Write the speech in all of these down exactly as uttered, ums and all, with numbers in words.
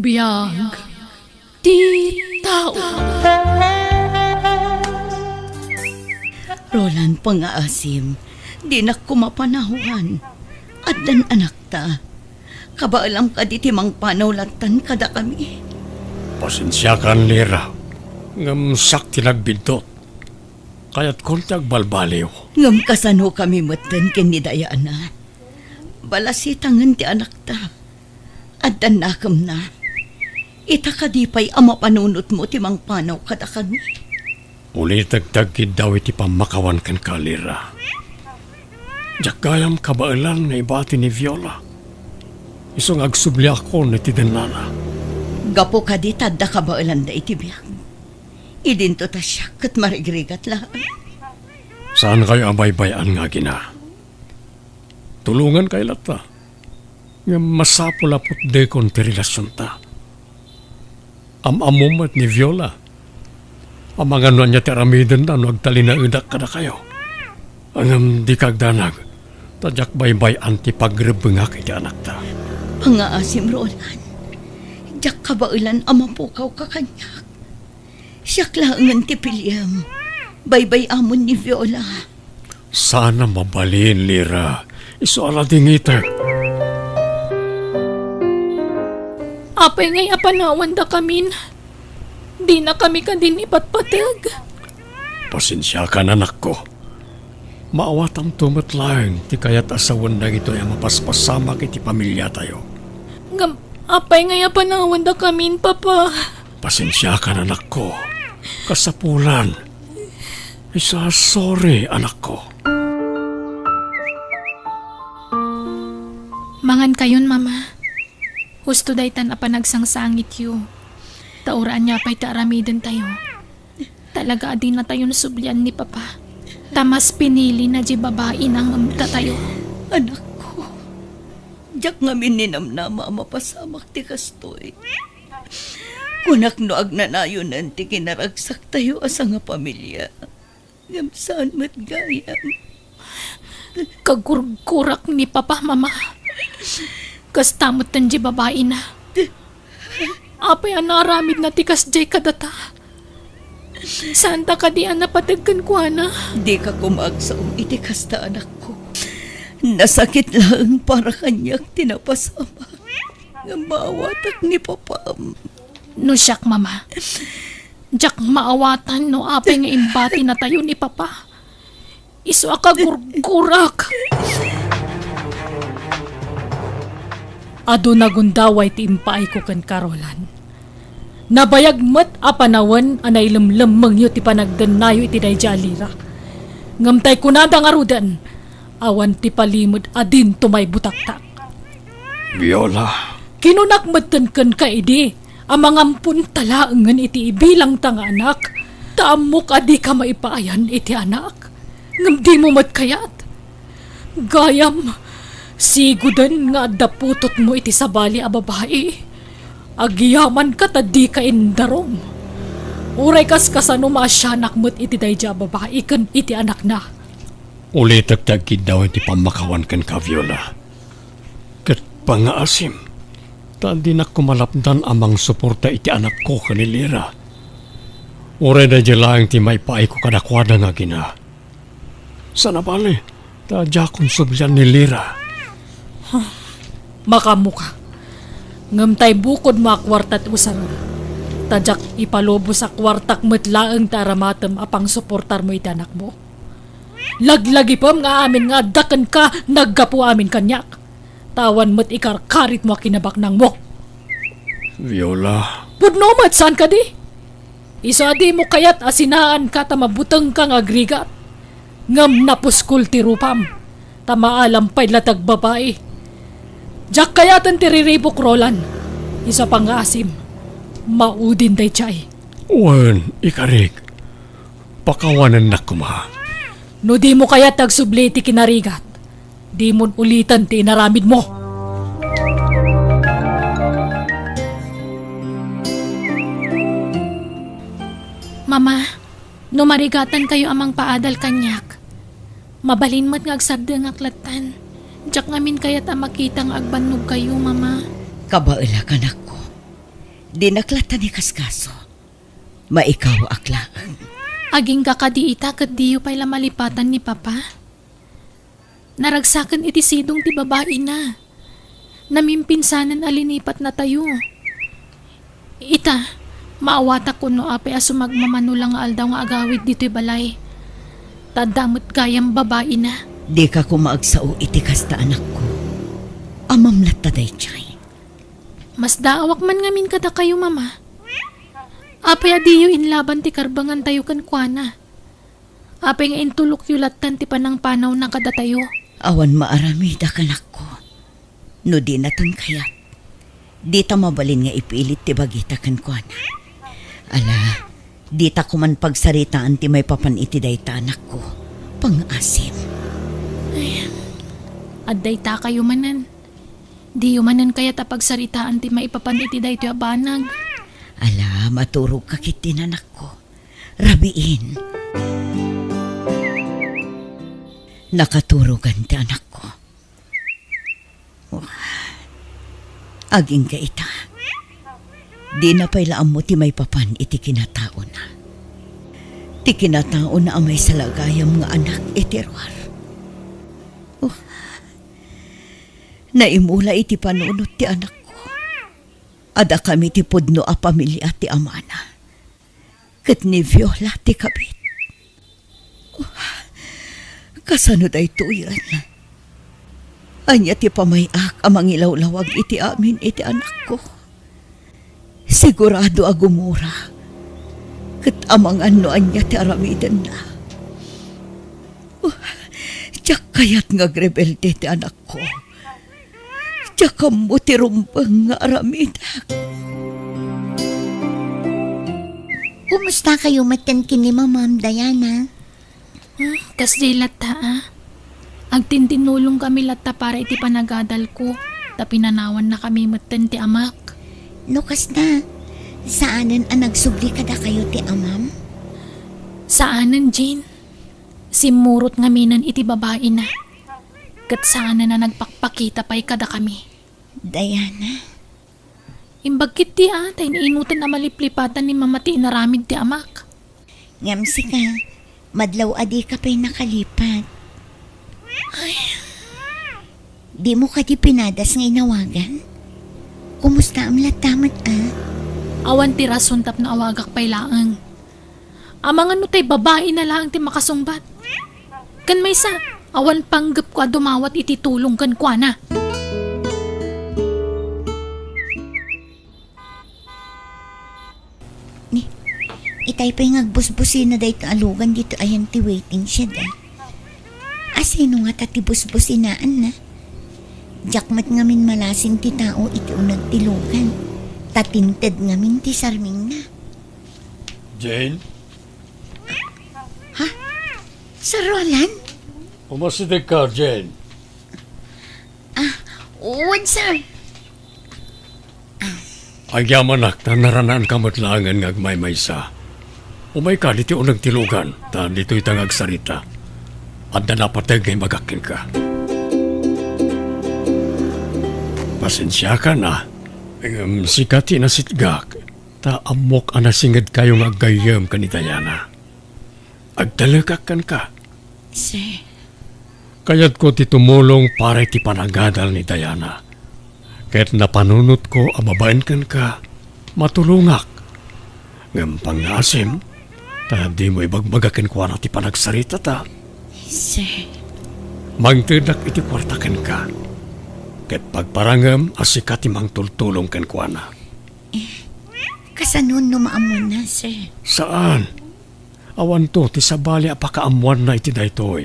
Biag ti tao. Roland, pangaasim, dinak koma panawan. Addan anakta. Kabaelam kadi ti mangpanaw lattan kadakami. Pasensiakan, Lira. Ngem siak ti nagbiddut. Kayatkon ti agbalbaliw. Ngem kasanokami metten ken ni Diana? Balasitangen ti anakta. Addan nakemna. Ita kadi pay a mapanunotmo ti mangpanaw kadakami? Ulitek ti agkiddaw iti pammakawan kenka, Lira. Diak gayam kabaelan nga ibati ni Viola. Isu nga agsubliakon iti dennana. Gapu kadi ta adda kabaelanda iti biag. Idinto ta siak ket marigrigat laeng. Saankayo a baybay-an nga agina. Tulongankayo latta. Ngem masapul a putdekon ti relasionta. Am-ammom met ni Viola. Amangan no ania ti aramidenna no agtalinaedak kadakayo. Ngem dika agdanag, ta diak baybay-an ti pagrebbengak iti anakta. Pangaasim, Roland. Diak kabaelan a mapukawka kaniak. Siak laengen ti piliem. Baybay-amon ni Viola. Saan a mabalin, Lira. Isu a ladingitek. Apay ngay a panawandakamin? Dinakami kadin ipatpateg. Pasensiakan, anakko. Maawatanto met laeng ti kayat a sawen dagitoy a mapaspasamak iti pamiliatayo. Ngem apay ngay a panawandakamin, Papa? Pasensiakan, anakko. Kasapulan. Isa, sorry, anakko. Mangankayon, Mama. Husto daytan a panagsangsangittayo. Ta uray ania pay ti aramidentayo, talaga a dinatayon sublian ni Papa. Ta mas pinilina diay babaina ngem datayo. Anakko, diak ngamin ninamnama a mapasamak ti kastoy. Kunak no agnanayonen ti kinaragsaktayo a sangapamilia. Ngem saan met gayam. Kagurgurak ni Papa, Mama. Kasta metten diay babaina. Apay a naaramidna ti kasdiay kadata? Saanta kadi a napateg kenkuana? Dika koma agsao iti kasta, anakko. Nasakit laeng para kaniak ti napasamak. Ngem maawatak ni Papam. No siak, Mama, diak maawatan no apay nga imbatinatayo ni Papa. Isu a kagurgurak. Adu nagundaway ti impaayko kenka, Roland. Nabayag met a panawen a nailemlemmengyo ti panagdennayo iti daydiay a Lira. Ngem tay kunada ngaruden, awan ti palimed a dinto maibutaktak. Viola. Kinunak metten kenka idi a mangamponta laengen iti ibilangta nga anak, ta ammok a dika maipaayan iti anak, ngem dimo met kayat. Gayam, sigoden nga adda putotmo iti sabali a babai. Agyamanka ta dika indarum. Uray kas kasano maasianak met iti daydiay a babai ken iti anakna. Ulitek ti agkiddaw iti pammakawan kenka, Viola. Ket pangaasim, ta dinak koma lapdan a mangsuporta iti anakko ken ni Lira. Uray daydiay laeng ti maipaayko kadakuada nga agina. Saan a bale, ta diakon sublian ni Lira. Makaammoka. Ngem tay bukodmo a kuarta ti usarem. Ta diak ipalubos a kuartak met laeng ti aramatem a pangsuportarmo iti anakmo. Laglagipem nga amin nga adda kenka naggapu amin kaniak. Ta awan met ikarkaritmo a kinabaknangmo. Viola. Pudno met, saan kadi? Isu a dimo kayat a sinaanka ta mabutengka nga agrigat. Ngem napuskol ti rupam, ta maalam pay la ti agbabai. Diak kayaten ti riribuk, Roland. Isu a pangngaasim, maudin daydiay. Wen, ikarik. Pakawanennak koma. No dimo kayat agsubli iti kinarigat, dimon uliten ti inaramidmo. Mama, no marigatankayo a mangpaadal kaniak, mabalin met nga agsardengak lattan. Diak ngamin kayat a makita nga agbannogkayo, Mama. Kabaelak, anakko. Dinak latta ni kaskaso. Maikawaak laeng. Agingga kadi ita ket diyo pay la malipatan ni Papa? Naragsaken iti sidong ti babaina. Namimpinsanen a linipatnatayo. Ita, maawatak no apay a sumagmamano la nga aldaw nga agawid ditoy balay. Ta adda met gayam babaina. Dika koma agsao iti kasta, anakko. Amam latta daydiay. Masdaawak man ngamin kadakayo, Mama. Apay a diyo inlaban ti karbangantayo kenkuana? Apay nga intulokyo lattan ti panangpanawna kadatayo? Awan maaramidak, anakko. No dinaton kayat, dita mabalin nga ipilit ti bagita kenkuana. Ala, dita koman pagsaritaan ti maipapan iti dayta, anakko. Pangngaasim. Ay, adda itakayo manen. Diyo manen kayat a pagsaritaan ti maipapan iti daytoy a banag. Ala, maturogka ketdin, anakko. Rabiin. Nakaturogan ti anakko. Agingga ita. Dina pay la ammo ti maipapan iti kinataona. Ti kinataona a maysa la gayam nga anak iti ruar. Oh. Naimula iti panunot ti anakko. Adakami ti pudno a pamilia ti amana. Ket ni Viola ti kabit. Oh, kasano daytoyen? Ania ti pamay-ak a mangilawlawag iti amin iti anakko? Sigurado a gumura. Ket amangan no ania ti aramidenna. Oh, diak kayat nga agrebelde ti anakko. Diak ammo ti rumbeng nga aramidak. Kumusta kayo metten ken ni Mamam, Diana? Hmm, kasdi latta, a. Agtintinnulongkami latta para iti panagadalko, ta pinanawannakami metten ti amak. No kasta, saanen a nagsubli kadakayo ti amam? Saanen, Jane. Simmurot ngaminen iti babaina. Ket saanen a nagpakpakita pay kadakami. Diana. Imbag ketdi a, ta iniinuten a maliplipatan ni Mama ti inaramid ti amak. Ngem sika, madlaw a dika pay nakalipat. Ay. Dimo kadi pinadas nga inawagan? Kumustaam latta met, a? Awan ti rason tapno awagak pay laeng. Amangan no tay babaina laeng ti makasungbat. Ken maysa, awan panggepko a dumawat iti tulong kenkuana. Ni, itay pay nga agbusbusina daytoy a lugan ditoy ayan ti waiting shed, a. Asino ngata ti busbusinaanna? Diak met ngamin malasin ti tao iti uneg ti lugan, ta tinted ngamin ti sarmingna. Jane? Ha? Sir Roland? Umasidegka, Jane. Ah, wen, sir. Agyamanak ta naranaanka met laengen nga agmaymaysa. Umayka ditoy uneg ti lugan, ta ditoyta nga agsarita. Adda napateg nga imbagak kenka. Pasensiakan, a. Ngem sika ti nasitgak. Ta ammok a nasingedkayo nga aggayyem ken ni Diana. Agtalekak kenka. Sir. Kayatko ti tumulong para iti panagadal ni Diana. Ket napanunotko a babaen kenka, matulongak. Ngem pangngaasim, ta dimo ibagbaga kenkuana ti panagsaritata. Sir. Mangtedak iti kuarta kenka. Ket pagparangem a sika ti mangtultulong kenkuana. Eh, kasano no maammoanna, sir? Saan. Awanto ti sabali a pakaammoanna iti daytoy.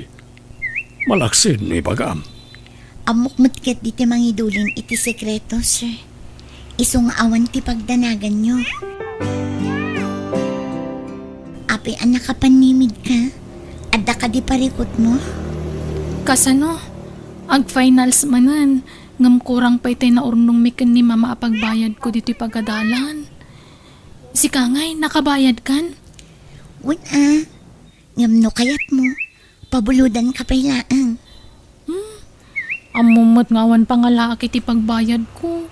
Malaksid no ibagam. Ammok met ketdi ti mangidulin iti sekreto, sir. Isu nga awan ti pagdanaganyo. Apay a nakapannimidka? Adda kadi parikutmo? Kasano? Ag-finals manen. Ngem kurang pay tay naurnongmi ken ni Mama a pagbayadko ditoy pagadalan. Sika ngay, nakabayadkan? Wen a, ngem no kayatmo, pabulodanka pay laeng. Hmm, ammo met nga awan pangalaak iti pagbayadko.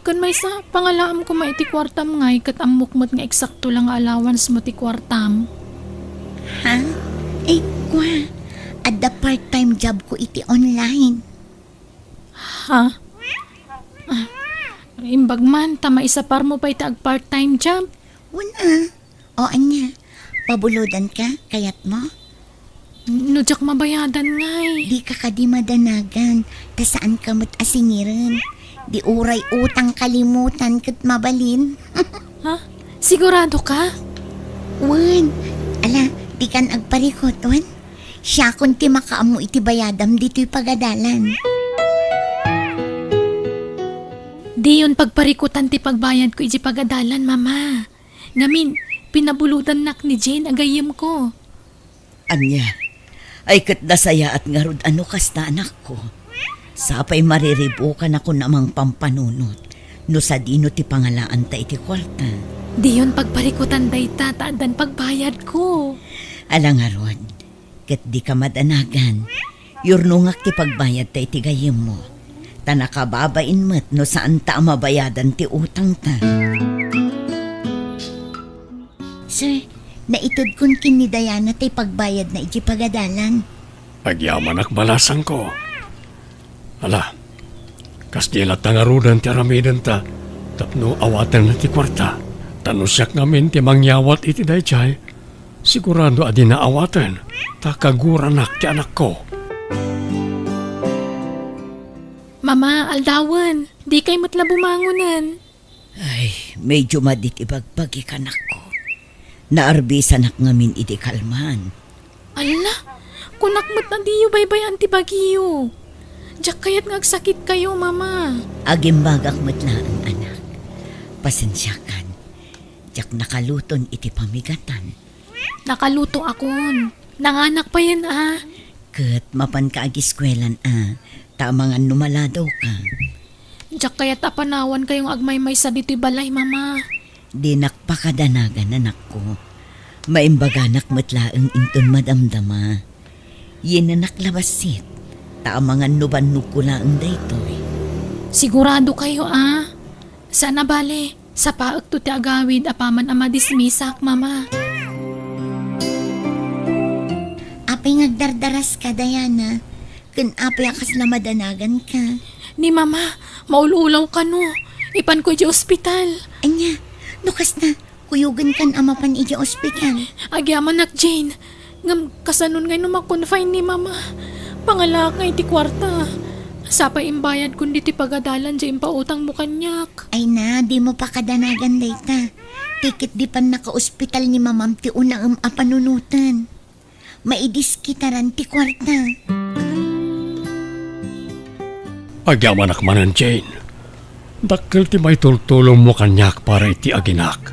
Ken maysa, pangalaam koma iti kuartam ngay ket ammok met nga eksakto la nga allowance mo ti kuartam. Ha? Ay, kua, adda part-time job ko iti online. Ha? Ah, imbag man, ta maisapar mo pay ti ag-part-time job. Wen a. O ania, pabulodanka, kayatmo? No diak mabayadan ngay. Dika kadi madanagan, ta saanka met a singiren. Di uray utang kalimutan ket mabalin. Ha? Sigurado ka? Wen, ala, dikan agparikot, wen? Siakon ti makaammo iti bayadam ditoy pagadalan. Diyon pagparikutan ti pagbayadko iti pagadalan, Mama. Ngamin, pinabulodannak ni Jane a gayyemko. Ania? Ay, ket nasayaat ngarud a no kasta, anakko. Sapay mariribukanakon a mangpampanunot no sadino ti pangalaanta iti kuarta. Diyon pagparikutan dayta ta addan pagbayadko. Ala ngarud, ket dika madanagan. Yurnongak ti pagbayadta iti gayyemmo, ta nakababain met no saanta a mabayadan ti utangta. Sir, naitedkon ken ni Diana ti pagbayadna iti pagadalan. Agyamanak, balasangko. Ala, kasdi latta ngaruden ti aramidenta tapno awatenna ti kuarta. Ta no siak ngamin ti mangyawat iti daydiay, sigurado a dina awaten, ta kaguranak ti anakko. Mama, aldawen, dikay met la bumangonen. Ay, medyo madi ti bagbagik, anakko. Naarbisanak ngamin idi kalman. Alla, kunak met a diyo baybay-an ti bagiyo. Diak kayat nga agsakitkayo, Mama. Agimbagak met laeng, anak. Pasensiakan. Diak nakaluton iti pamigatan. Nakalutoakon. Nanganak payen a. Ket mapanka agiskuelan a, ta amangan no maladawka. Diak kayat a panawankayo nga agmaymaysa ditoy balay, Mama. Dinak pakadanagan, anakko. Maimbaganak met laeng inton madamdama. Yinanak la bassit, ta amangan no bannogko laeng daytoy. Siguradokayo a? Saan a bale, sapaekto ti agawid apaman a madismisak, Mama. Apay nga agdardaraska, Diana? Ken apay a kasla madanaganka? Ni Mama, maul-ulaw kano. Ipanko idiay ospital. Ania, no kasta, kuyogenkan a mapan idiay ospital? Agyamanak, Jane. Ngem kasanon ngay no ma-confine ni Mama? Pangalaak ngay ti kuarta. Sapay imbayadkon ditoy pagadalan diay impautangmo kaniak. Ay na, dimo pakadanagan dayta. Ti ket di pannakaospital ni Mamam ti unaem a panunoten. Maidiskitaran ti kuarta. Agyamanak manen, Jane. Dakkel ti maitultulongmo kaniak para iti aginak.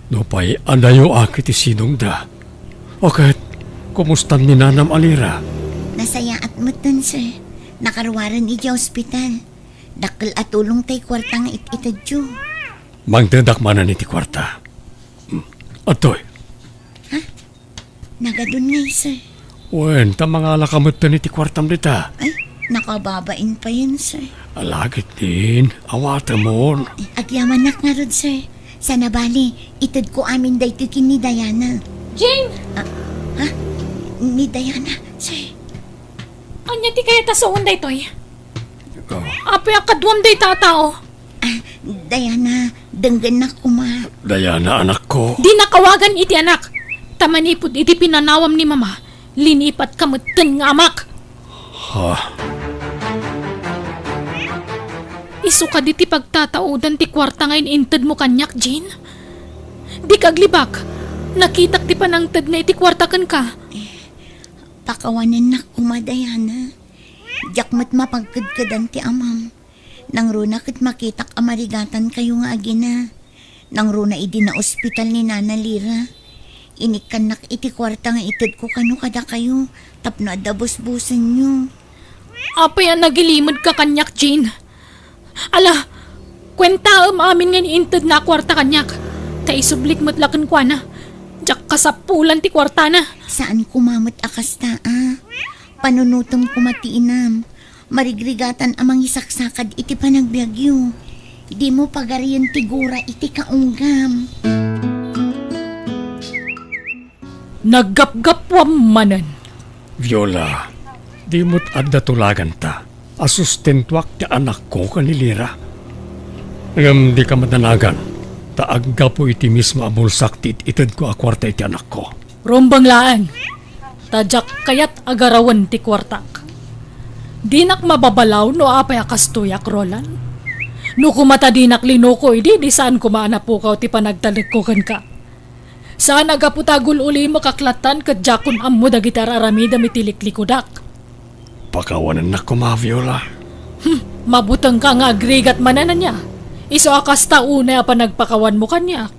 Nupay adayoak iti sidongda. O ket, kumustan ni nanam a Lira? Nasayaat metten, sir. Nakaruaren idiay ospital. Dakkel a tulong tay kuarta nga it-itedyo. Mangtedak manen iti kuarta. Hmm. Adtoy. Ha? Nagadun ngay, sir. Wen, ta mangalaka metten iti kuartam dita. Ay, nakababain payen, sir. Alagitdin, awatemon. Agyamanak ngarud, sir. Saan a bale, itedko amin daytoy ken ni Diana. Jane! Ah, ha? Ni Diana, sir. Ania ti kayat a sawen daytoy? Oh. Apay a kaduam dayta a tao? Ah, Diana, denggennak koma. Diana, anakko. Dinak awagan iti anak. Ta manipud iti pinanawam ni Mama, linipatka metten nga amak. Ha? Isu kadi ti pagtataodan ti kuarta nga in-intedmo kaniak, Jane? Dika aglibak. Nakitak ti panangtedna iti kuarta kenka. Pakawanennak koma, Diana. Diak met mapagkedkedan ti amam. Nangruna ket makitak a marigatankayo nga agina. Nangruna idi naospital ni Nana Lira, inikkannak iti kuarta nga itedko kano kadakayo tapno adda busbusenyo. Apay a nagilimedka kaniak, Jane? Ala, kuentaem amin nga intedna a kuarta kaniak, ta isublik met la kenkuana. Diak kasapulan ti kuartana. Saan koma met a kasta, a. Panunotem koma ti inam. Marigrigatan a mangisaksakad iti panagbiagyo. Dimo pagariyen ti gura iti kaunggam. Naggapgappuam manen. Viola, dimo't adda tulaganta a sustentuak ti anakko ken ni Lira. Ngem dika madanagan, ta aggapu iti mismo a bulsak ti it-itedko a kuarta iti anakko. Rumbeng laeng, ta diak kayat a garawen ti kuartak. Dinak mababalaw no apay a kastoyak, Roland. No koma ta dinak linuko idi, di saan koma a napukaw ti panagtalekko kenka. Saan a gapu ta agul-ulimek ak lattan ket diakon ammo dagiti ar-aramidem iti liklikudak. Pakawanennak koma, Viola. Hmm, mabutengka nga agrigat manen ania. Isu a kasta unay a panagpakawanmo kaniak.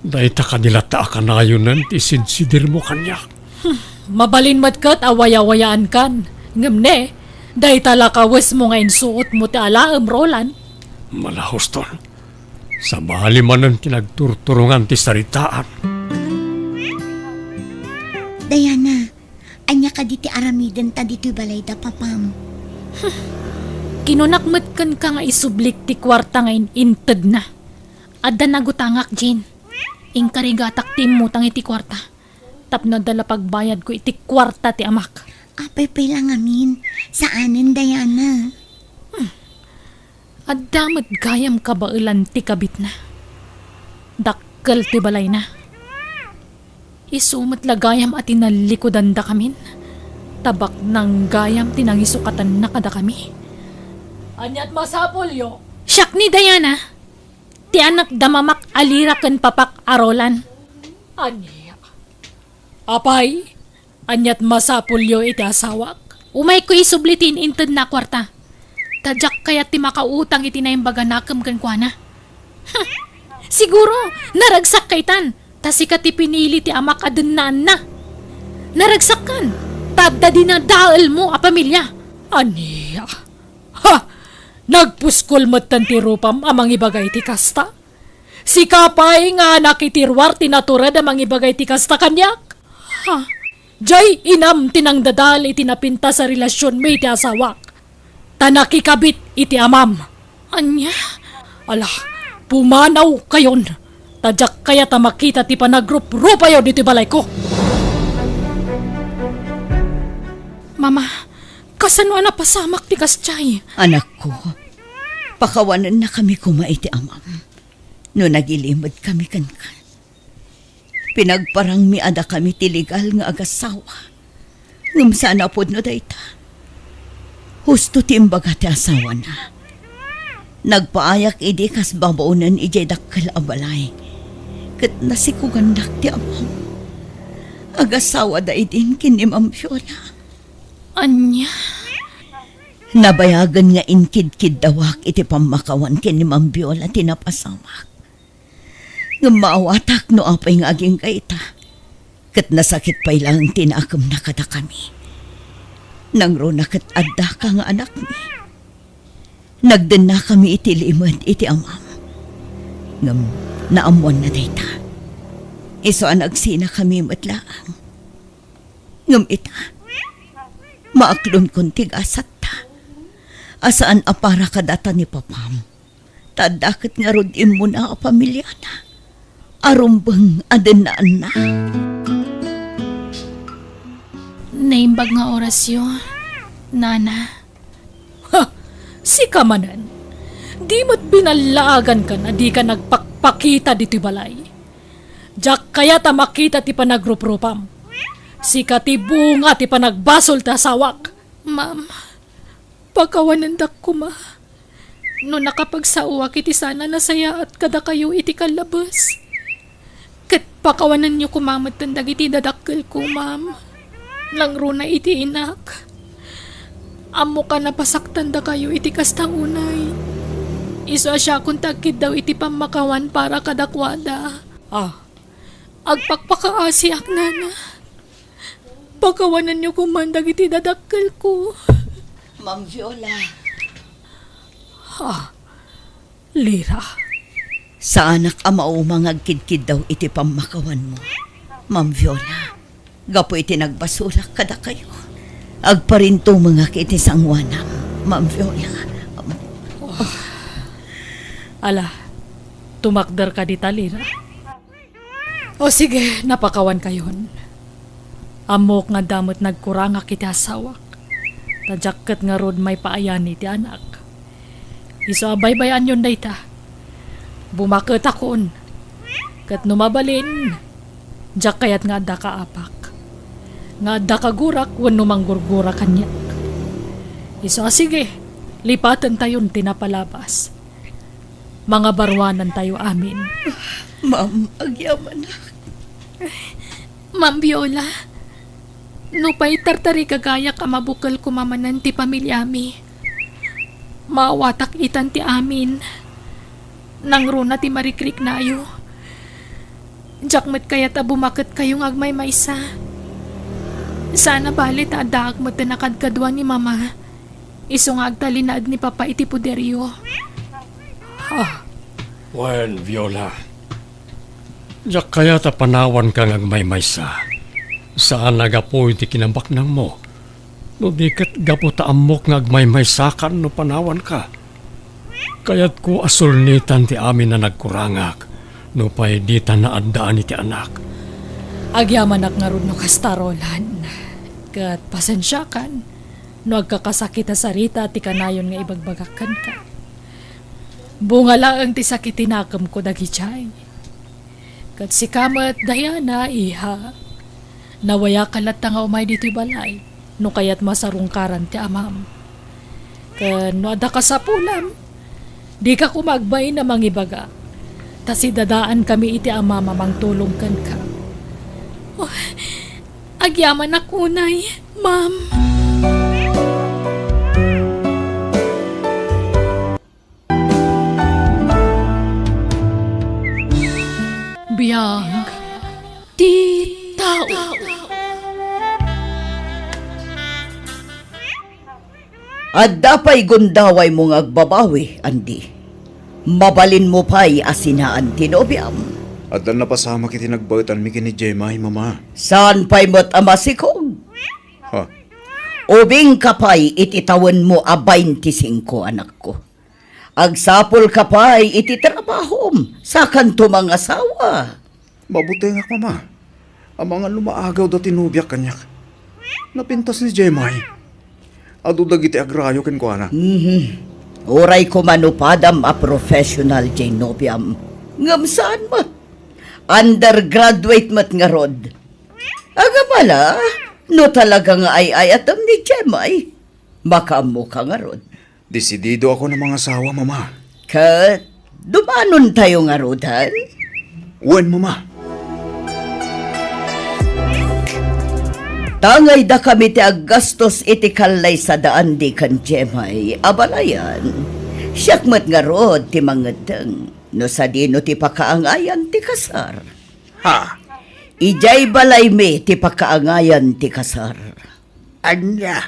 Dayta kadi latta a kanayonen ti sidsidirmo kaniak. Hmm, mabalin met ket a wayawayaankan. Ngem ne, dayta la kawesmo nga insuotmo ti alaem, Roland. Malahuston. Sabali manen ti nagturturongan ti saritaan. Diana, ania kadi ti aramidenta ditoy balay da papam? Kinunak met kenka nga isublik ti kuarta nga in-intedna. Adda nagutangak, Jean. Inkarigatak ti immutang iti kuarta. Tapno adda la pagbayadko iti kuarta ti amak. Apay pay la ngamin, saanen, Diana. Hmm. Adda met gayam kabaelan ti kabitna. Dakkel ti balayna. Isu met la gayam a tinallikudandakamin. Ta baknang gayam ti nangisukatanna kadakami. Ania't masapulyo? Siak ni Diana, ti anak da mamak a Lira ken papak a Roland. Ania? Apay, ania't masapulyo iti asawak? Umayko isubli ti in-intedna a kuarta. Ta diak kayat ti makautang iti naimbag a nakem kenkuana. Siguro, naragsak kaytan, ta sika ti pinili ti amak a dennaanna. Naragsakkan, ta adda dinadaelmo a pamilia. Ania? Ha! Nagpuskol metten ti rupam a mangibaga iti kasta? Sika pay nga anak iti ruar ti natured a mangibaga iti kasta kaniak? Ha? Diay inam ti nangdadael iti napintas a relasionmi iti asawak, ta nakikabit iti amam. Ania? Ala, pumanawkayon, ta diak kayat a makita ti panagruprupayo ditoy balayko. Mama, kasano a napasamak ti kasdiay? Anakko, pakawanennakami koma iti amam no nagilimedkami kenka. Pinagparangmi a dakami ti legal nga agasawa. Ngem saan a pudno dayta. Husto ti imbaga ti asawana. Nagpaayak idi kas babaonen idiay dakkel a balay. Ket nasikugannak ti amam. Agasawada idin ken ni Ma'am Viola. Ania? Nabayagen nga inkidkiddawak iti pammakawan ken ni Ma'am Viola ti napasamak. Ngem maawatak no apay nga agingga ita, ket nasakit pay laeng ti nakemna kadakami. Nangruna ket addaka nga anakmi. Nagdennakami iti limed iti amam. Ngem naammoanna dayta. Isu a nagsinakami met laeng. Ngem ita, maaklonko ti gasatta a saan a para kadata ni papam. Ta adda ket ngarud immuna a pamiliana a rumbeng a dennaanna. Naimbag nga orasyo, Nana. Ha! Sika manen. Di met binallaagankan a dika nagpakpakita ditoy balay. Diak kayat a makita ti panagruprupam. Sika ti bunga ti panagbasol ti asawak. Ma'am, pakawanendak koma. No nakapagsaoak iti saan a nasayaat kadakayo iti kallabes, ket pakawanenyo koma metten dagiti dadakkelko, ma'am. Nangruna iti inak. Ammok a napasaktandakayo iti kasta unay. Isu a siakon ti agkiddaw iti pammakawan para kadakuada. Ah, agpakpakaasiak, nana. Pakawanenyo koman dagiti dadakkelko. Ma'am Viola. Ha? Lira. Saanak a mauma nga agkidkiddaw iti pammakawanmo, Ma'am Viola. Gapu iti nagbasolak kadakayo, agparintumengak iti sangoanam, Ma'am Viola. Ala, tumakder ka dita, Lira? O sige, napakawankayon. Ammok nga adda met nagkurangak iti asawak. Ta diak ket ngarud maipaayani ti anak. Isu a baybay-anyon dayta. Bumaketakon. Ket no mabalin, diak kayat nga adda kaapak. Nga adda kagurak wenno manggurgura kaniak. Isu a sige, lipatentayon ti napalabas. Mangabaruanantayo amin. Ma'am, agyamanak. Ma'am Viola, nupay tartarigagayak a mabukel koma manen ti pamiliami, maawatak itan ti amin. Nangruna ti marikriknayo. Diak met kayat a bumaketkayo nga agmaymaysa. Saan a bale ta addaak met ti nakadkadua ni Mama. Isu nga agtalinaed ni Papa iti poderyo. Ha? Wen, Viola. Diak kayat a panawanka nga agmaymaysa. Saan a gapu iti kinabaknangmo. No di ket gapu ta ammok nga agmaymaysakan no panawanka. Kayatko a sulnitan ti amin a nagkurangak, nupay dita naaddaan iti anak. Agyamanak ngarud no kasta, Roland. Ket pasensiakan no agkakasakit a sarita ti kanayon nga ibagbagak kenka. Bunga laeng ti sakit ti nakemko dagidiay. Ket sika met, Diana, iha. Nawayak latta nga umay ditoy balay, no kayatmo a sarungkaran ti amam. Ken no adda kasapulam, dika koma agbain a mangibaga, ta sidadaankami iti amam a mangtulong kenka. Oh, agyamanak unay, Ma'am. Biag ti tao. Adda pay gundawaymo nga agbabawi, Andy? Mabalinmo pay a sinaan ti nobiam? Adda napasamak iti nagbaetanmi ken ni Jemay, Mama. Saan pay met a masikog? Ha? Ubingka pay iti tawenmo a baintisingko, anakko. Agsapulka pay iti trabahom, sakanto mangasawa. Mabutengak, Mama. Amangan no maagaw da ti nobiak kaniak. Napintas ni Jemay. Adu dagiti agrayo kenkuana. Mhm. Uray koma no padam a professional jay nobiam. Ngem saan met. Undergraduate met ngarud. Agabala, no talaga nga ay-ayatem ni Jemay, makaammoka ngarud. Desidido ako a mangasawa, Mama. Ket dumanontayo ngaruden? Wen, Mama. Tangay dakami ti aggastos iti kallaysa da Andy ken Jemay a balayan. Siak met ngarud ti mangeddeng no sadino ti pakaangayan ti kasar. Ha? Idiay balaymi ti pakaangayan ti kasar. Ania?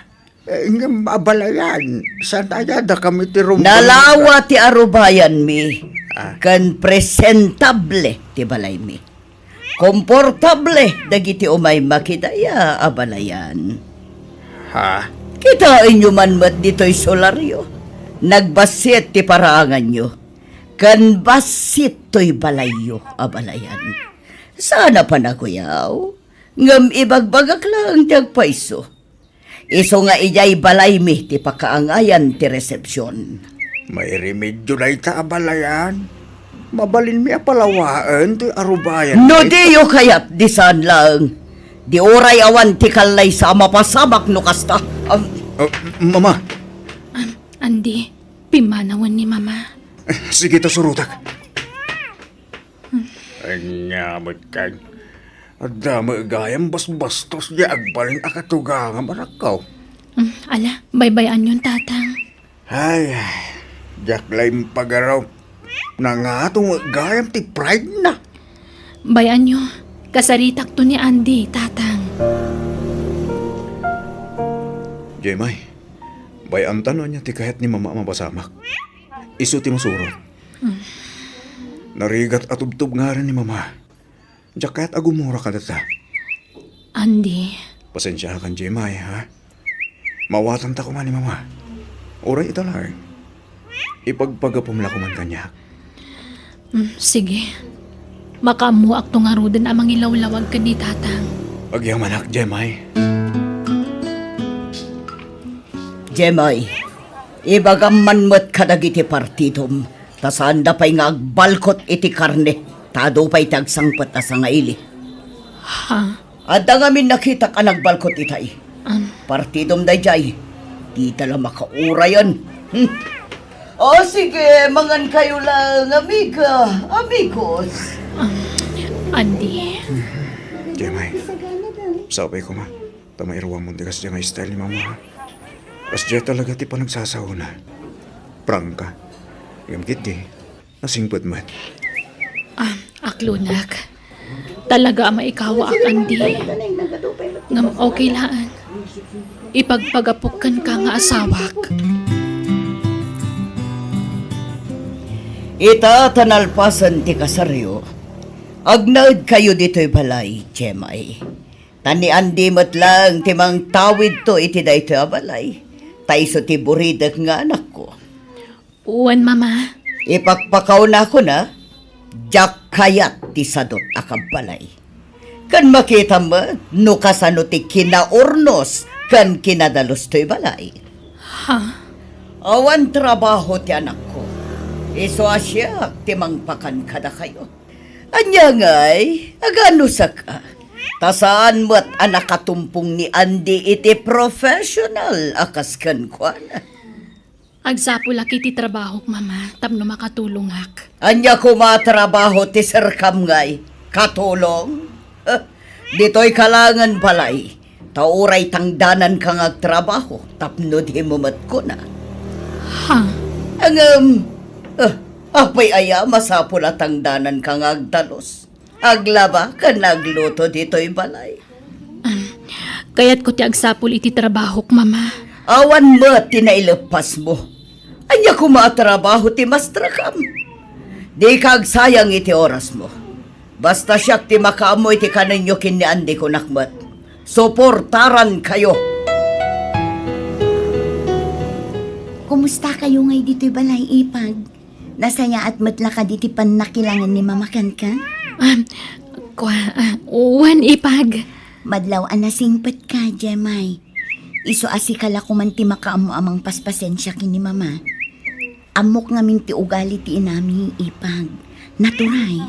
Eh, ngem abalayan, saan aya dakami ti rumbeng? Nalawa ti arubayanmi, ah, ken presentable ti balaymi. Komportable dagiti umay makidaya a balayan. Ha? Kitaenyo man met ditoy solaryo. Nagbassit ti paraanganyo, ken bassit toy balayyo a balayan. Saan a panaguyaw, ngem ibagbagak laeng ti agpayso. Isu nga idiay balaymi ti pakaangayan ti resepsion. Mairemedio dayta a balayan. Mabalinmi a palawaen ti arubayan. No diyo kayat, di saan laeng. Di uray awan ti kallaysa a mapasamak no kasta. Am- Ah, Mama. Am, Andy, pimmanawen ni Mama. Sige ta, surotak. Ania met kay, adda met gayam basbastos di agbalin a katugangam, anakko. Mm, ala, baybay-anyon, Tatang. Ay, diak la impagaraw. Nangato met gayam ti pride na. Bay-anyo, kasaritakto ni Andy, Tatang. Jemay, bay-anta no ania ti kayat ni Mama a mapasamak. Isu ti masurot. Mm. Narigat a tubtubngaran ni Mama. Diak kayat a gumura kadata. Andy. Pasensiakan, Jemay, ha? Maawatanta koma ni Mama. Uray ita laeng. Ipagpagapum la koman kaniak. Mm, sige. Makaammoakto ngaruden a mangilawlawag ken ni Tatang. Agyamanak, Jemay. Jemay, ibagam man met kadagiti partidom, ta saanda pay nga agbalkot iti karne, ta adu pay ti agsangpet a sangaili. Ha? Adda ngamin nakitak a nagbalkot itay. Am. Partidom daydiay. Dita la makaurayan. Hmm. O sige, mangan kayo lang, amiga, amigos. Am, Andy. Jemay, sapay koma. Ta mairuamon ti kasdiay nga style ni Mama, ha? Kasdiay talaga ti panagsasaona. Prangka. Ngem ketdi, nasingpet met. Ah, aklonak. Talaga a maikawaak, Andy. Ngem okay laeng. Ipagpagapok kenka nga asawak. Ita ta nalpasen ti kasaryo, agnaedkayo ditoy balay, Jemay. Ta ni Andy met laeng ti mangtawidto iti daytoy a balay, ta isu ti buridek nga anakko. Wen, Mama. Ipakpakawnakon a, diak kayat ti sadut a kabbalay. Ken makitam met no kasano ti kinaurnos ken kinadalus toy balay. Ha? Awan trabaho ti anakko. Isu a siak ti mangpakan kadakayo. Ania ngay, aganusak a. Ta saan met a nakatumpong ni Andy iti professional a kas kenkuana. Agsapulak iti trabahok, Mama, tapno makatulongak. Ania koma a trabaho ti serkam ngay? Katulong? Eh, ditoy ka laengen balay. Ta uray tangdananka nga agtrabaho tapno dimo met kuna. Ha? Ngem, eh, apay aya masapul a tangdananka nga agdalus, aglaba ken agluto ditoy balay? Am, kayatko ti agsapul iti trabahok, Mama. Awan met ti naileppasmo. Ania koma a trabaho ti mastrakam? Dika agsayang iti orasmo. Basta siak ti makaammo iti kanenyo ken ni Andy, kunak met. Suportarankayo. Kumusta kayo ngay ditoy balay, Ipag? Nasayaat met la kadi ti pannakilangan ni Mama kenka? Ah, kua, ah, wen, Ipag. Madlaw a nasingpet ka, Jemay. Isu a sika la koman ti makaammo a mangpaspasensia ken ni Mama. Ammok ngamin ti ugali ti inami, Ipag. Naturay.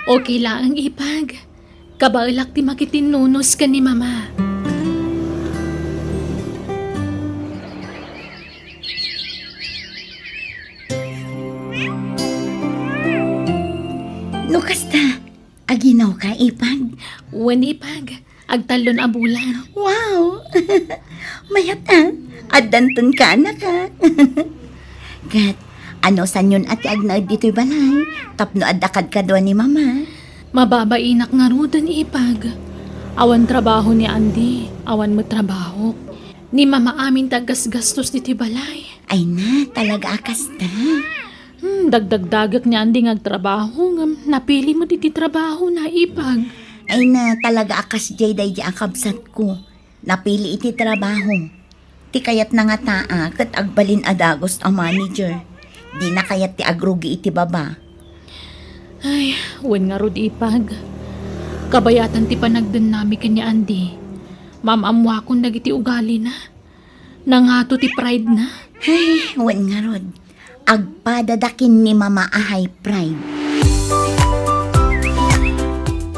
Okay laeng, Ipag. Kabaelak ti makitinnunos ken ni Mama. No kasta, aginawka, Ipag? Wen, Ipag. Agtallon a bulan. Wow! Mayat a. Addanton ka, anak a. Ket, ano sanyon a ti agnaed ditoy balay? Tapno adda kadkadua ni Mama. Mababainak ngaruden, Ipag. Awan trabaho ni Andy, awan met trabahok. Ni Mama amin ti aggasgastos ditoy balay. Ay na, talaga a kasta. Hmm, dagdagdagek ni Andy nga agtrabaho, ngem napili met iti trabahona, Ipag. Ay na, talaga a kasdiay daydi a kabsatko. Napili iti trabaho. Ti kayatna ngataa ket agbalin a dagus a manager. Dina kayat ti agrugi iti baba. Ay, wen ngarud, Ipag. Kabayatan ti panagdennami ken ni Andy. Maam-ammoakon dagiti ugalina. Nangato ti pride na. Ay, wen ngarud. Agpadada ken ni Mama a high pride.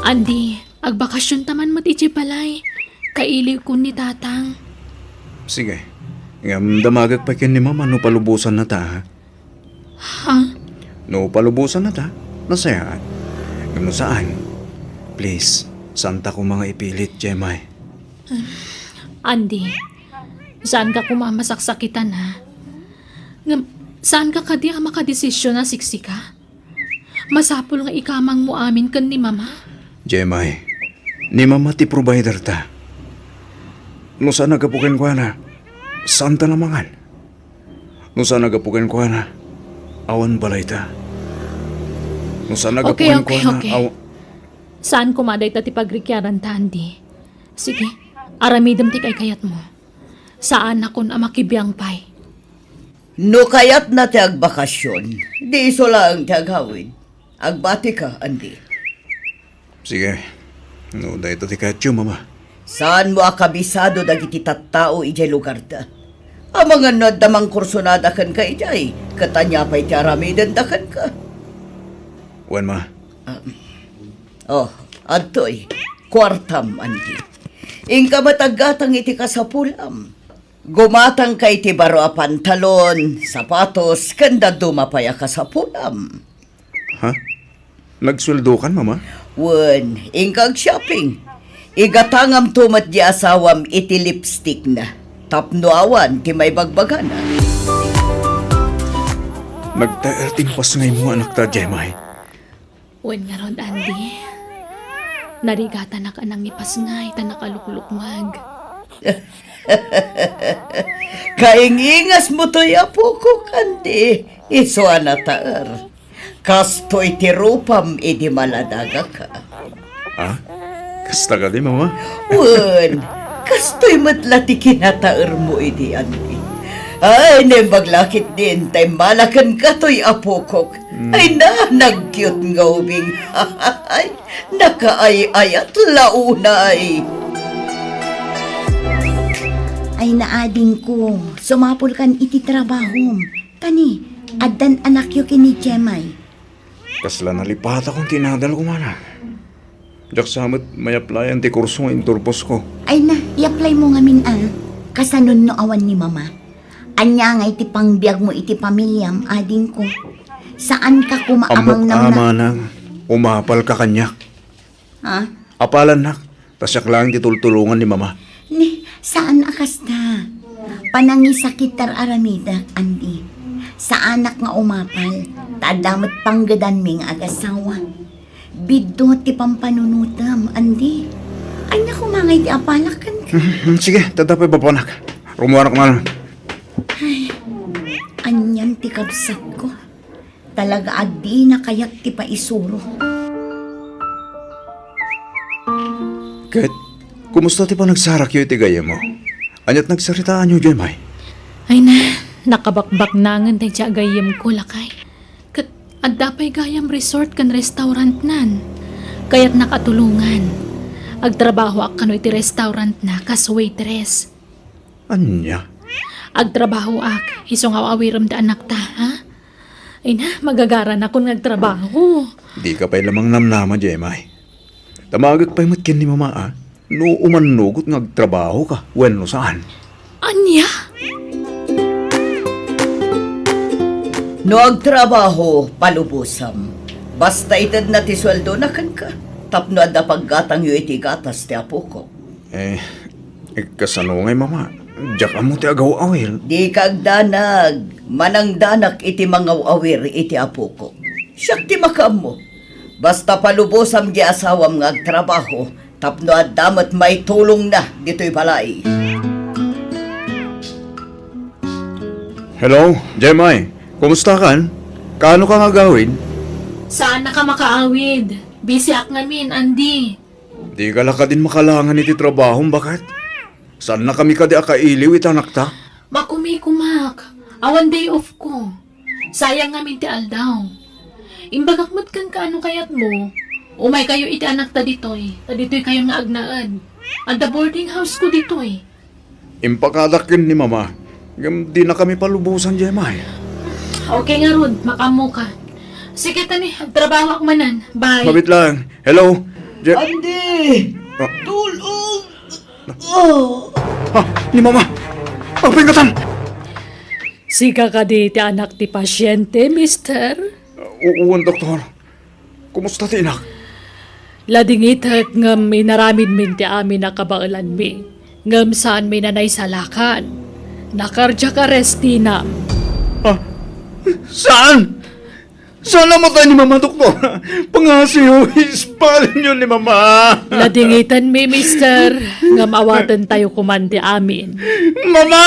Andy, agbakasionta man met idiay balay. Kailiwkon ni Tatang. Sige. Ngem damagek pay ken ni Mama no palubosannata, ha? Ha? No palubosannata, nasayaat. Ngem no saan, please, saanta koma nga ipilit, Jemay. Andy, saanka koma a masaksakitan, ha? Ngem, saanka kadi a makadesisyon a siksika? Masapul nga ikamangmo amin ken ni Mama. Jemay, ni Mama ti provider ta. No saan a gapu kenkuana, saanta a mangan. No saan a gapu kenkuana, awan balayta. No saan a gapu Okay, okay, kenkuana, okay. aw- Saan koma dayta ti pagrikiaranta, Andy. Sige, aramidem ti kaykayatmo. Saanakon a makibiang pay. No kayatna ti agbakasion, di isu laeng ti agawid. Agbatika, Andy. Sige. No, dayta ti kayatyo, Mama. Saanmo a kabisado dagiti tattao idiay lugarda. Amangan no adda mangkursonada kenka idiay, ket ania pay ti aramidenda kenka? Wen, Ma. Ah, oh, adtoy. Kuartam, Andy. Inka met aggatang iti kasapulam. Gumatangka iti baro a pantalon, sapatos, ken dadduma pay a kasapulam. Ha? Nagsueldokan, Mama? Wen, inka ag-shopping. Igatangamto met di asawam iti lipstickna tapno awan ti maibagbagana. Nagtaer ti napasngaymo, anakta, Jemay. Wen ngarud, Andy. Narigatanak a nangipasngay ta nakaluklukmeg. Kaingingasmo toy, apokok, Andy. Isu a nataer. Kastoy ti rupam idi maladagaka. Ah? Kasta kadi, Mama? Wen, kastoy met la ti kinataermo idi, Andy. Ay, naimbag la ketdin ta immala kenka toy, apokok. Hmm. Ay na, nag-cute nga ubing. Ay, nakaay-ayat la unay. Ay na, adingko, sumapulkan iti trabahom. Tani, addan anakyo ken ni Jemay. Kasla nalipatakon ti inadalko, manang. Diak sa met may-applyan ti kurso nga inturposko. Ay na, i-applymo ngamin a. Kasano no awan ni Mama? Ania ngay ti pangbiagmo iti pamiliam, adingko? Saanka koma a mangnamnam. Ammok a, manang, umapalka kaniak. Ha? Apalannak, ta siak laeng ti tultulongan ni Mama. Ni, saan a kasta. Panangisakit ti ar-aramidek, Andy. Saanak nga umapal, ta adda met panggedanmi nga agasawa. Biddut ti pampanunotem, Andy. Ania koma ngay ti apalak kenka? Hmm, sige, ta adda pay babanak. Rummuarak man. Ay, anian ti kabsatko. Talaga a dina kayat ti paisuro. Ket, kumusta ti panagsarakyo iti gayyemmo? Aniat nagsaritaanyo, Jemay? Ay na, nakabakbaknangen daydiay a gayyemko, lakay. Ket adda pay gayam resort ken restaurantnan. Kayatnak a tulongan. Agtrabahoak kano iti restaurantna kas waitress. Ania? Agtrabahoak, isu nga aw-awirem ti anakta, ha? Ay na, magagaranakon nga agtrabaho. Dika pay la mangnamnama, Jemay. Damagek pay met ken ni Mama, a, no umannugot nga agtrabahoka wenno saan. Ania? No agtrabaho, palubosam. Basta itedna ti sueldona kenka, tapno adda paggatangyo iti gatas ti apokok. Eh, eh, kasano ngay, Mama? Diak ammo ti agaw-awir. Dika agdanag, manangdanak iti mangaw-awir iti apokok. Siak ti makaammo. Basta palubosam di asawam nga agtrabaho, tapno adda met maitulongna ditoy balay. Hello, Jemay. Kumusta kan? Kaano ka nga agawid? Saannaka makaawid. Busy ak ngamin, Andy. Dika la kadin makalangan iti trabahom, baket? Saannakami kadi a kailiw iti anakta? Makumikumak. Awan day off ko. Sayang ngamin ti aldaw. Imbagak met kenka no kayatmo. Umaykayo iti anakta ditoy. Ta ditoykayon nga agnaed. Adda boarding house ko ditoy. Impakadak ken ni Mama. Ngem dinakami palubosan, Jemay. Okay ngarud, makaammoka. Sige, tani, agtrabahoak manen. Bye. Mabit lang. Hello? Je- Andy! Ah. Tulong! Oh. Ah, ni Mama! Apay ngatan? Sika kadi ti anak ti pasyente, mister? U-, uwan, doktor. Kumusta ti inak? Ladingitek ngem inaramidmin ti amin a kabaelanmi. Ngem saanmin a naisalakan. Na-cardiac arrest tinam. Ah, saan? Saan a matay ni Mama, Doktor? Pangasiyo, ispalenyo ni Mama. Ladingitanmi, mister, ngem awatentayo koman ti amin. Mama!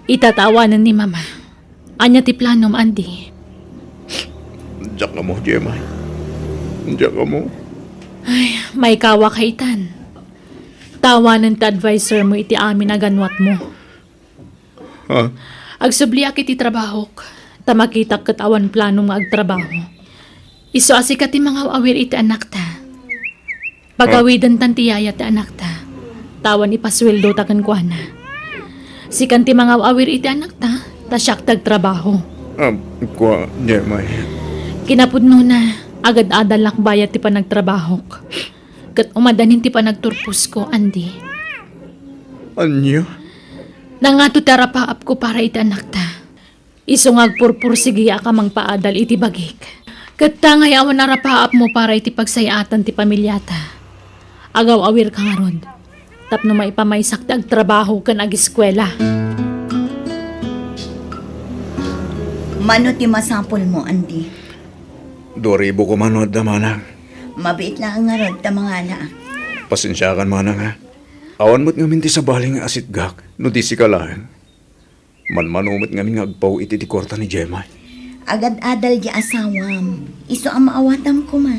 Itatawanen ni Mama. Ania ti planom, Andy? Diak ammo, Jemay. Diak ammo. Ay, maikawaka itan. Tawanen ti advisermo iti amin a ganwatmo. Ha? Agsubliak iti trabahok, ta makitak ket awan planom nga agtrabaho. Isu a sika ti mangaw-awir iti anakta. Pagawidentan ti yaya ti anakta, ta awan ipasueldota kenkuana. Sikan ti mangaw-awir iti anakta, ta siak ti agtrabaho. Ah, kua, Jemay. Kinapudnona, agad-adalak bayat ti panagtrabahok. Ket umadanin ti panagturposko, Andy. Ania? Nangato ti arapaapko para iti anakta. Isu nga agpurpursigiak a mangpaadal iti bagik. Ket ta ngay awan arapaapmo para iti pagsayatan ti pamiliata. Agaw-awirka ngarud tapno maipamaysak ti agtrabaho ken agiskuela. Mano ti masapulmo, Andy? Dua ribu koma no adda, manang. Mabiit laeng ngarud ta mangalaak. Pasensiakan, manang, ha? Awan met ngamin ti sabali nga asitgak no di sika laeng. Manmano met ngamin nga agpaw iti, iti kuarta ni Jemay. Agad-adal di asawam. Isu a maawatam koma.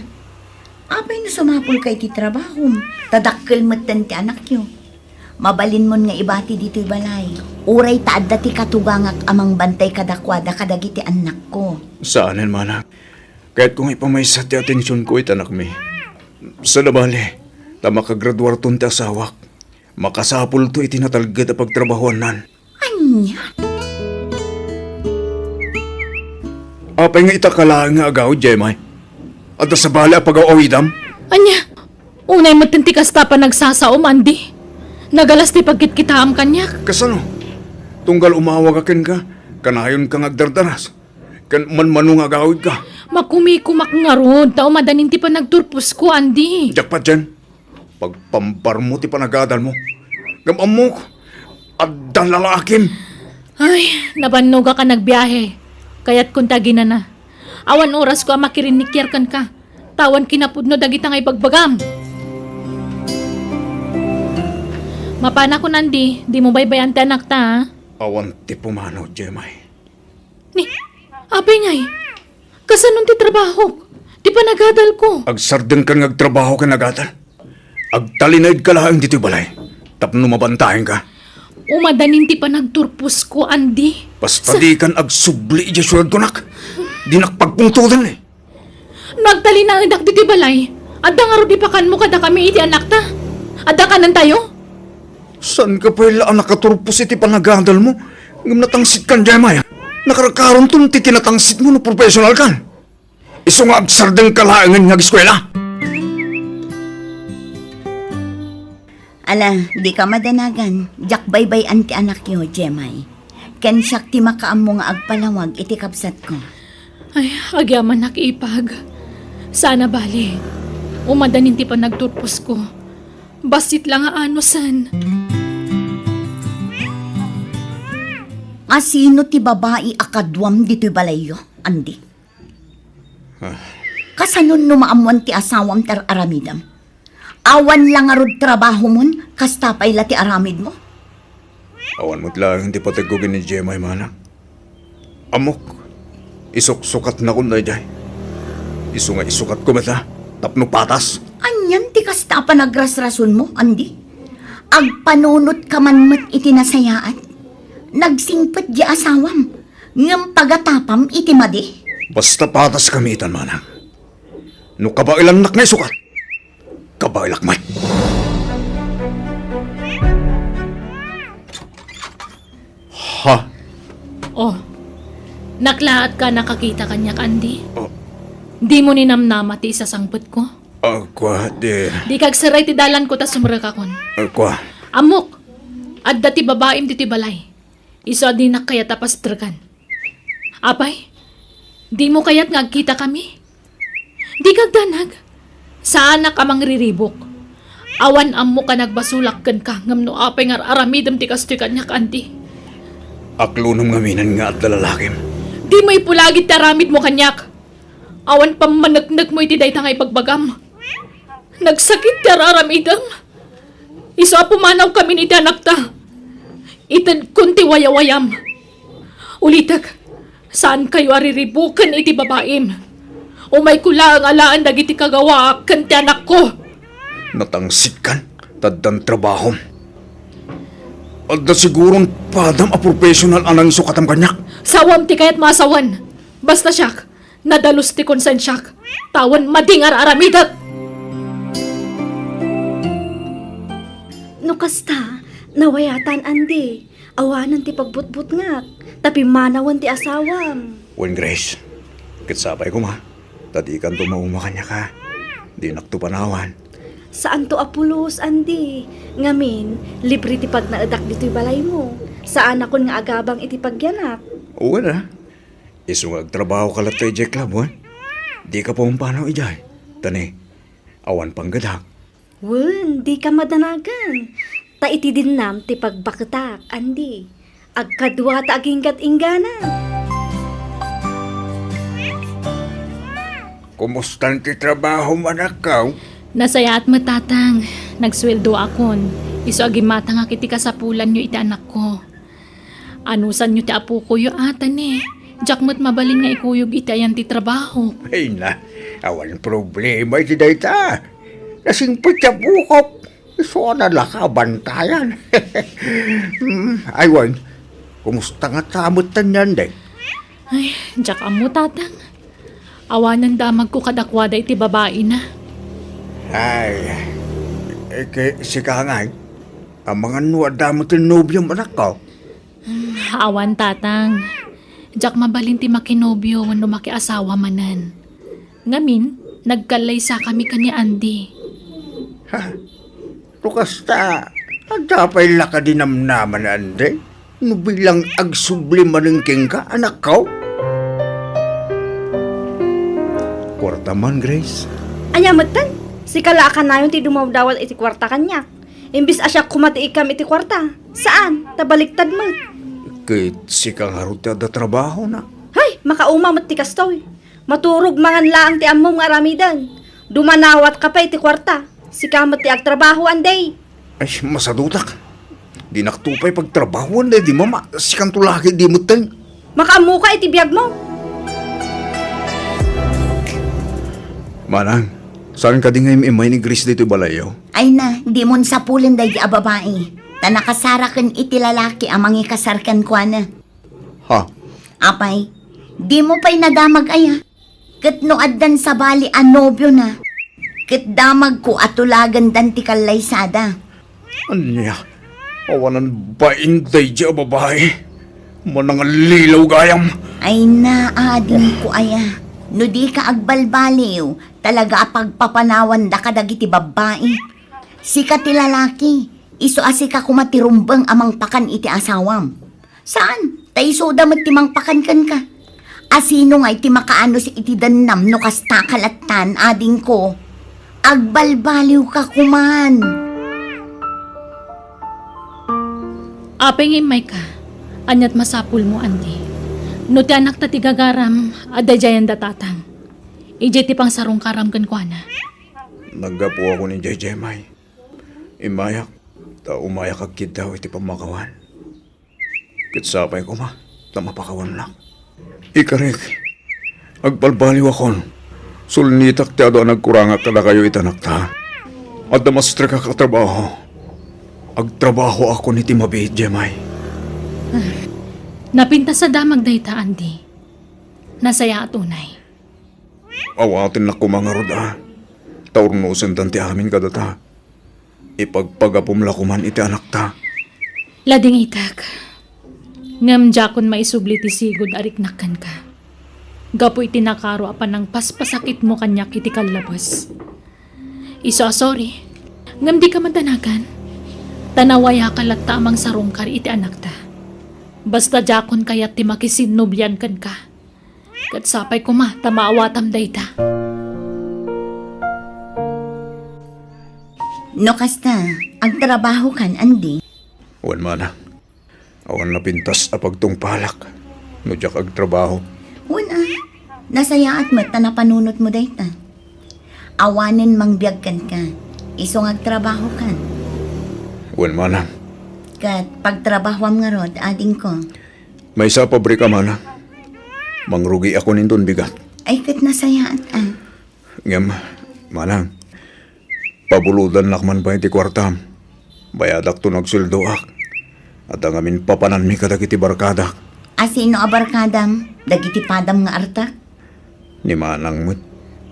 Apay no sumapulka iti trabahom, ta dakkel metten ti anakyo? Mabalinmon nga ibati ditoy balay. Uray ta adda ti katugangak a mangbantay kadakuada kadagiti annakko. Saanen, manang. Kayatko nga ipamaysa ti atensionko iti anakmi. Sada bali, ta makagraduarton ti asawak. Makasapulto iti natalged a pagtrabahuannan. Ania? Apay nga ita ka laeng nga agawid, Jemay? Adda sabali a pagaw-awidam? Ania? Unay metten ti kasta a panagsasaom, Andy. Nagalas ti pagkitkitaam kaniak. Kasano? Tunggal umawag a kenka, kanayonka nga agdardaras. Ken manmano nga agawidka? Makumikumak ngarud, ta umadanin ti panagturposko, Andy. Diak patien. Pagpambarmo ti panagadalmo. Ngem ammok, adda lalaakim. Ay, nabannogak a nagbiahe. Kayatkon ti aginana. Awan orasko a makirinnikiar kenka. Ta awan kinapudno dagita nga ibagbagam. Mapanakon, Andy, dimo baybay-an ti anakta, a? Awan ti pumanaw, Jemay. Ni, apay ngay? Kasanon ti trabahok? Ti panagadalko? Agsardengkan nga agtrabaho ken agadal. Agtalinaedka laeng ditoy balay tapno mabantaenka. Umadanin ti panagturposko, Andy. Basta dikan agsubli idiay siudadko, nak. Dinak pagpungtoten, eh. No agtalinaedak ditoy balay, adda ngarud ipakanmo kadakami iti anakta? Adda kanentayo? Saanka pay la a nakaturpos iti panagadalmo, ngem natangsitkan, Jemay. Nakarkaronton ti kinatangsitmo no professionalkan. Isu nga agsardengka laengen nga ageskuela. Ala, dika madanagan, diak baybay-an ti anakyo, Jemay. Ken siak ti makaammo nga agpalawag iti kabsatko. Ay, agyamanak, ipag. Saan a bali. Umadanin ti panagturposko. Bassit la nga anusen. A sino ti babai a kaduam ditoy balayyo, Andy? Ah. Kasanon no maammoan ti asawam ti ar-aramidem? Awan la ngarud trabahomon, kasta pay la ti aramidmo? Awan met laeng ti pategko ken ni Jemay, manang. Ammok, isuksukatnakon daydiay. Isu nga isukatko met, a, tapno patas. Anian ti kasta a panagrasrasonmo, Andy? Agpanunotka man met iti nasayaat. Nagsingpet di asawam, ngem pagatapam iti madi. Basta pataskami itan, manang. No kabaelannak nga isukat, kabaelak met. Ha? Oh, naklaatka a nakakita kaniak, Andy? Oh. Dimo ninamnama ti isasangpetko? Ah, kua, di. Dika agseray ti dalanko ta sumrekakon. Ah, kua. Ammok, adda ti babaim ditoy balay. Isu a dinak kayat a pastrekan. Apay, dimo kayat nga agkitakami? Dika agdanag. Saanak a mangriribuk. Awan ammok a nagbasolak kenka ngem no apay nga ar-aramidem ti kastoy kaniak, Andy. Aklonem ngaminen nga adda lalakim. Dimo ipulagid ti aramidmo kaniak. Awan pammaneknekmo iti dayta nga ibagbagam. Nagsakit ti ar-aramidem. Isu a pumanawkamin iti anakta. Itedkon ti wayawayam. Ulitek, saankayo a riribuken iti babaim. Umayko laeng alaen dagiti kagawaak ken ti anakko. Natangsitkan? ta addan trabahom. Adda siguron padam a professional a nangisukatam kaniak. Sawam ti kayatmo a sawen. Basta siak, nadalus ti konsensiak. Tawen madi nga ar-aramidek. No kasta, nawayatan, Andy. Awanen ti pagbutbutngak, ta pimmanawen ti asawam. Wen, Grace, ket sapay koma, ta dikanto mauma kaniak, a. Dinakto panawan. Saanto a pulos, Andy. Ngamin, libre ti pagnaedak ditoy balaymo. Saanakon nga agabang iti pagyanak. Wen a. Isu nga agtrabahoka latta idiay club, wen? Dika pumpanaw idiay. Ta ni, awan panggedak. Wen, dika madanagan. Ta iti dinnam ti pagbaketak, Andy. Agkadua ta aginggat inggana. Kumustan ti trabahom, anakko? Nasayaat met, Tatang. Nagsueldoakon. Isu a gimmatangak iti kasapulanyo iti anakko. Anusanyo ti apokoyo, a, ta ni, diak met mabalin nga ikuyog iti ayan ti trabaho. Ay na, awan problema iti dayta. Nasingpet ti apokok. Isu a nalaka a bantayan. Hmm, ay wen, kumusta ngata metten ni Andy? Ay, diak ammo, Tatang. Awanen damagko kadakuada iti babaina. Ay, eh, ket sika ngay, amangan no adda met ti nobiom, anakko? Hmm, awan, Tatang. Diak mabalin ti makinobio wenno makiasawa manen. Ngamin, nagkallaysakami ken ni Andy. Ha? No kasta, adda pay la kadi namnama ni Andy? No bilang agsubli manen kenka, anakko? Kuarta man, Grace. Ania metten? Sika la a kanayon ti dumawdawat iti kuarta kaniak. Imbes a siak koma ti ikkam iti kuarta. Saan, ta baliktad met. Ket sika ngarud ti adda trabahona. Hay, makauma met ti kastoy. Maturog mangan laeng ti ammom nga aramiden. Dumanawatka pay ti kuarta. Sika met ti agtrabaho, Andy. Ay, masadutak. Dinakto pay pagtrabahoan daydi mama. Sikanto la ketdi metten. Makaammoka iti biagmo. Manang, saan kadi nga im-immay ni Grace ditoy balayyo? Ay na, dimon sapulen daydi a babai. Ta nakasaraken iti lalaki a mangikasar kenkuana. Ha? Apay, dimo pay nadamag aya? Ket no addan sabali a nobiona, ket damagko a tulagendan ti kallaysada. Ania? Awanan bain daydi a babai? Manangallilaw gayam. Ay na, adingko aya. No dika agbalbaliw, talaga a pagpapanawanda kadagiti babbai. Sika ti lalaki, isu a sika koma ti rumbeng a mangpakan iti asawam. Saan, ta isuda met ti mangpakan kenka. Asino ngay ti makaanus iti dennam no kasta ka lattan, adingko? Agbalbaliwka koman. Apay nga immayka? Aniat masapulmo, Andy? No ti anakta ti gagaram, adda idiayen da tatang. Idiay ti pangsarungkaram kenkuana. Naggapuakon idiay Jemay. Immayak, ta umayak agkiddaw iti pammakawan. Ket sapay koma, ta mapakawannak. Ikarek, agbalbaliwakon. Sulnitak ti adu a nagkurangak kadakayo iti anakta. Adda mastrekak a trabaho. Agtrabahoakon iti mabiit, Jemay. Napintas a damag dayta, Andy. Nasayaat unay. Awatennak koma ngarud a, ta urnosendan ti amin kadata. Ipagpagapom la koman iti anakta. Ladingitek. Ngem diakon maisubli ti sigud a riknak kenka. Gapu iti nakaro a panangpaspasakitmo kaniak iti kallabes. Isu a sorry. Ngem dika madanagan. Ta nawayaka latta a mangsarungkar iti anakta. Basta diakon kayat ti makisinnobian kenka. Ket sapay koma ta maawatam dayta. No kasta, agtrabahokan, Andy? Wen, manang. Awan napintas a pagtungpalak no diak agtrabaho. Wen a, nasayaat met ta napanunotmo dayta. Awanen mangbiag kenka, isu nga agtrabahokan. Wen, manang. Ket pagtrabahoam ngarud, adingko. Maysa a pabrika, manang. Mangrugiakon inton bigat. Ay, ket nasayaat a. Ngem, manang, pabulodannak man pay ti kuartam. Bayadakto no agsueldoak. Adda ngamin papananmi kadagiti barkadak. A sino a barkadam? Dagiti padam nga artak? Ni Manang met.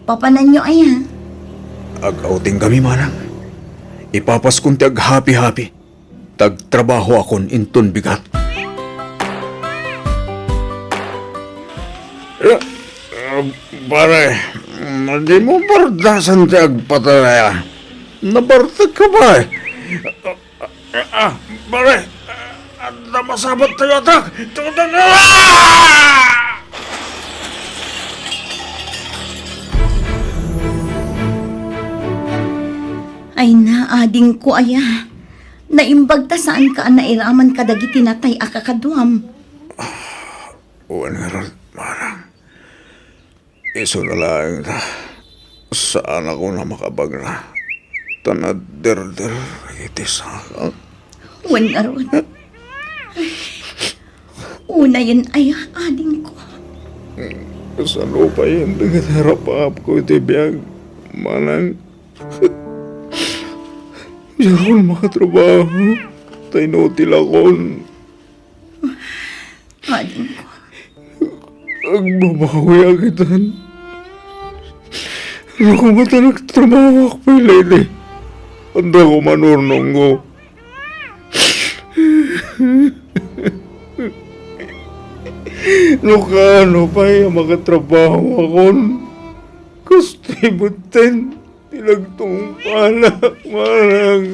Papananyo aya? Ag-outing kami, Manang. Ipapaskon ti aghapi-hapi. Tagtrabahoakon inton bigat. Eh, eh, pare, dimo bardasan ti agpatay aya. Nabartek ka ba? Ah, pare, adda masabat tayo atak. Tutang, ah! Ay na, adingko aya. Naimbag ta saanka a nairaman kadagiti natay a kakaduam. Wen ngarud, Manang. Isu na laeng ta, saanakon a makabagna. Ta naderder iti sakak. Wen ngarud. Unayen aya, adingko. Kasano pay dagiti rapaapko iti biag, Manang? Diakon makatrabaho, ta inutilakon. Adingko. Agbabawiak itan. No koma ta nagtrabahoak pay laeng, adda koma nurnongko. No kaano pay a makatrabahoakon, kastoy metten ti nagtungpalak, Manang.